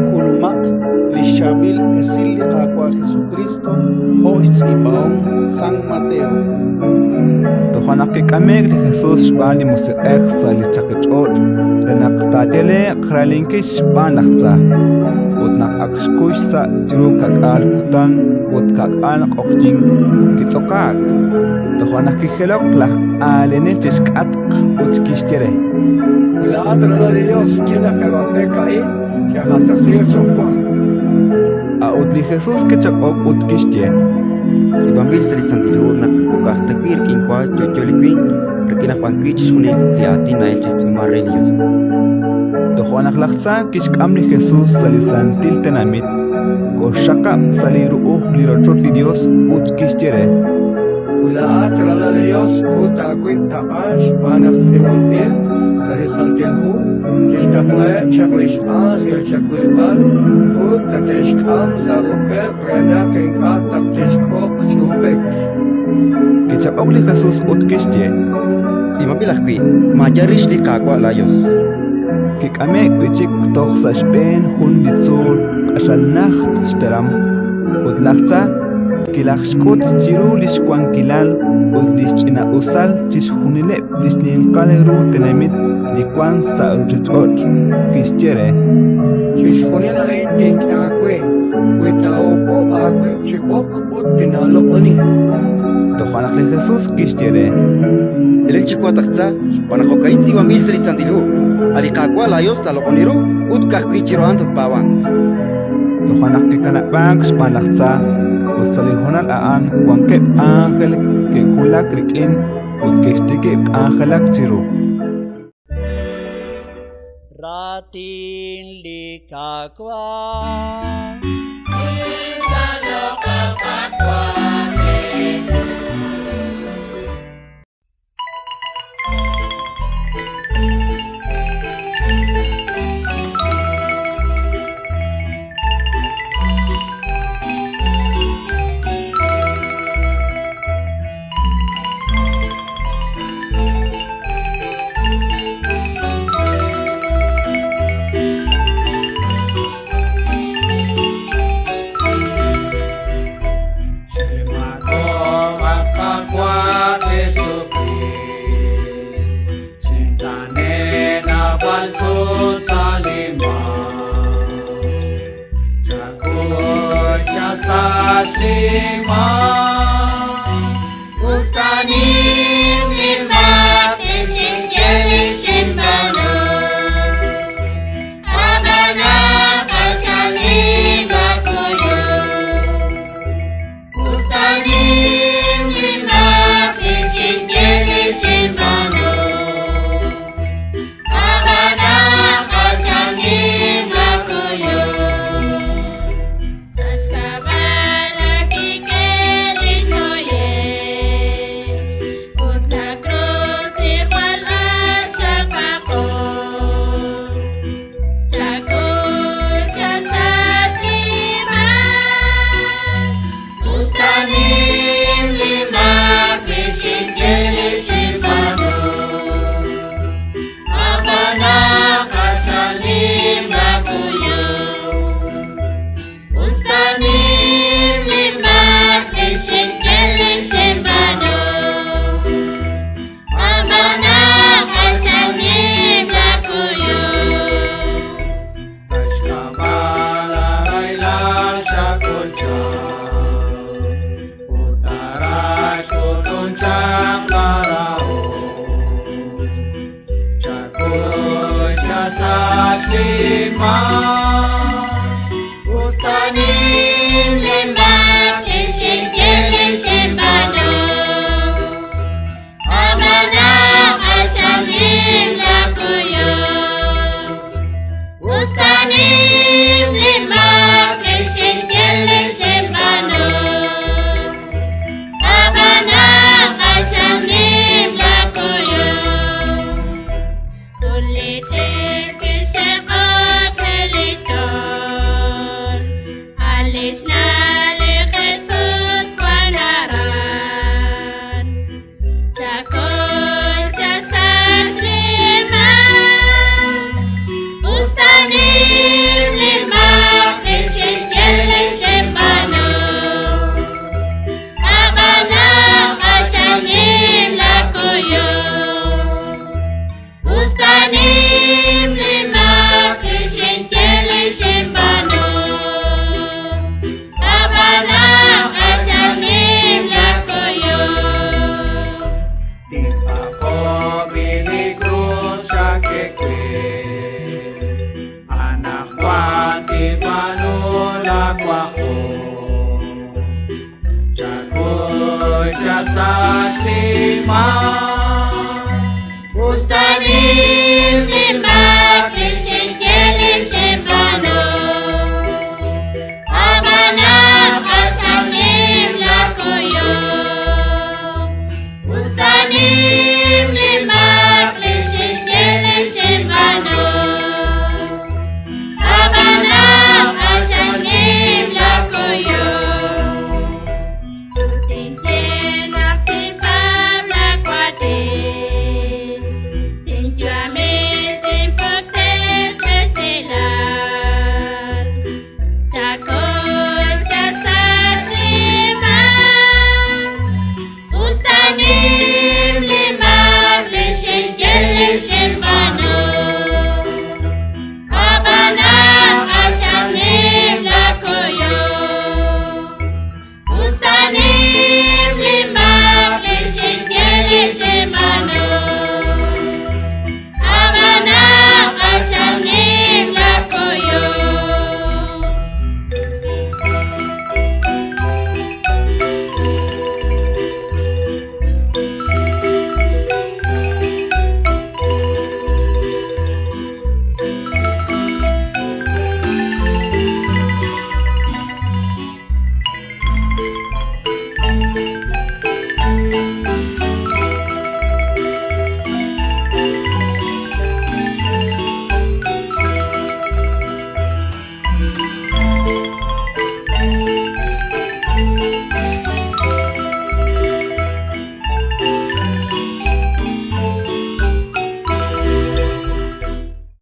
K'ulumaq li xchaab'il esil li Qaawa' Jesukriist jo' xtz'iib'ahom San Mateo. Toja' naq kik'ame'k li Jesus xb'aan li Musiq'ej sa' li chaqich'och' re naq taayale'q raalinkil xb'aan laj tza. Ut naq ak xkuy xsa' chiru ka'k'aal kutan ut ka'k'aal q'oqyink, kitz'okaak. Toja' naq kijilok laj aalenel chi xk'atq ut kixye re: Wi laa'at ralal li Yos, ye naq eb' a pek a'in che'jaltesiiq cho'q wa. A'ut li Jesus kichaq'ok ut kixye: Tz'iib'anb'il sa' li Santil Hu naq moko ka'aj ta wi' rik'in wa yo'yo li winq, rik'in aj b'an wi' chixjunil li aatin na'elk chi xtz'uumal re li Yos. Toja' naq laj tza kixk'am li Jesus sa' li santil tenamit, koxxaqab' sa' li ru'uj li rochoch li Yos ut kixye re: Wi laa'at ralal li Yos, kut aawib' taq'a xb'aan naq tz'iib'anb'il sa' li Santil Hu, Tixtaqlaheb' chaq li x'ánjel chawilb'al ut tate'xk'am sa' ruq'eb' re naq ink'a' tatixk'oq chiru pek. Kichaq'ok li Jesus ut kixye: Tz'iib'anb'il ajwi', Maayal rix li Qaawa' laaYos. Kik'ame'k wi' chik toj sa' xb'een jun li tzuul q'axal najt xteram, ut laj tza kilajxk'ut chiru li xwankilal ut li xch'ina'usal chixjunileb' li xninqal ru tenamit li wank sa' ruuchich'och'. Kixye re: Chixjunil a'in tink'e aawe wi taahupub' aawib' chi woq ut tinaaloq'oni. Toja' naq li Jesus kixye re: Elen chiwu, at aj tza, xb'aan naq jo'ka'in tz'iib'anb'il sa' li Santil Hu: A' li Qaawa' laaYos taaloq'oni ru ut ka'ajwi' chiru a'an tatpaab'anq. Toja' naq kikanab'aak xb'aan laj tza, ut sa' li honal a'an wankeb' ánjel ke'wulak rik'in ut ke'xtikib' k'anjelak chiru. Raatin li Qaawa'. Ustani. nasach li maak. Us ta nim li